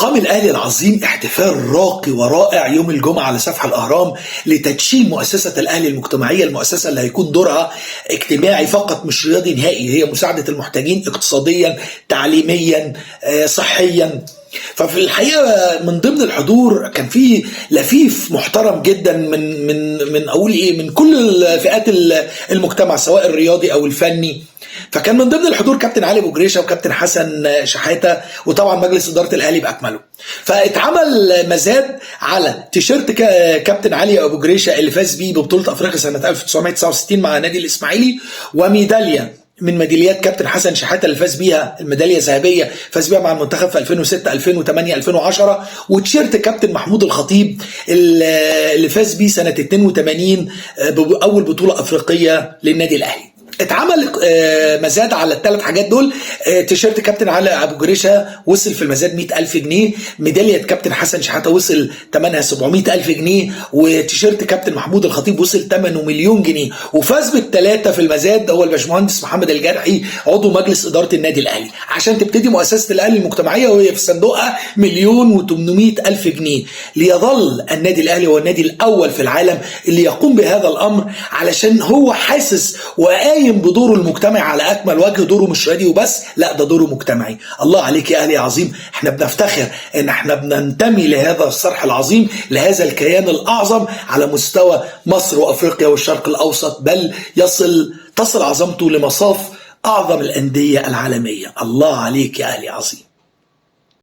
أقام الأهلي العظيم احتفال راقي ورائع يوم الجمعة على سفح الأهرام لتدشين مؤسسة الأهلي المجتمعية، المؤسسة اللي هيكون دورها اجتماعي فقط مش رياضي نهائي، هي مساعدة المحتاجين اقتصاديا، تعليميا، صحيا. ففي الحقيقة من ضمن الحضور كان في لفيف محترم جدا من من من اقول ايه، من كل فئات المجتمع سواء الرياضي او الفني. فكان من ضمن الحضور كابتن علي ابو جريشه وكابتن حسن شحاته وطبعا مجلس ادارة الاهلي باكمله. فاتعمل مزاد على تيشيرت كابتن علي ابو جريشه اللي فاز بيه ببطولة افريقيا سنة 1969 مع نادي الاسماعيلي، وميداليه من ميداليات كابتن حسن شحاته اللي فاز بيها، الميداليه الذهبية فاز بيها مع المنتخب في 2006 2008 2010، وتيشيرت كابتن محمود الخطيب اللي فاز بيه سنة 82 باول بطوله افريقية للنادي الاهلي. اتعمل مزاد على الثلاث حاجات دول. تيشيرت كابتن علي ابو جريشه وصل في المزاد 100,000 جنيه، ميدالية كابتن حسن شحاته وصل ثمنها 700,000 جنيه، وتيشيرت كابتن محمود الخطيب وصل ثمنه 1,000,000 جنيه. وفاز بالثلاثة في المزاد هو الباشمهندس محمد الجرحي عضو مجلس ادارة النادي الاهلي، عشان تبتدي مؤسسة الاهلي المجتمعية وهي في صندوقها 1,800,000 جنيه. ليظل النادي الاهلي هو النادي الاول في العالم اللي يقوم بهذا الامر، علشان هو حاسس وقايم بدوره المجتمعي على اكمل وجه. دوره مش رياضي وبس، لا ده دوره مجتمعي. الله عليك يا اهلي عظيم، احنا بنفتخر ان احنا بننتمي لهذا الصرح العظيم، لهذا الكيان الاعظم على مستوى مصر وافريقيا والشرق الاوسط، بل تصل عظمته لمصاف اعظم الاندية العالمية. الله عليك يا اهلي عظيم.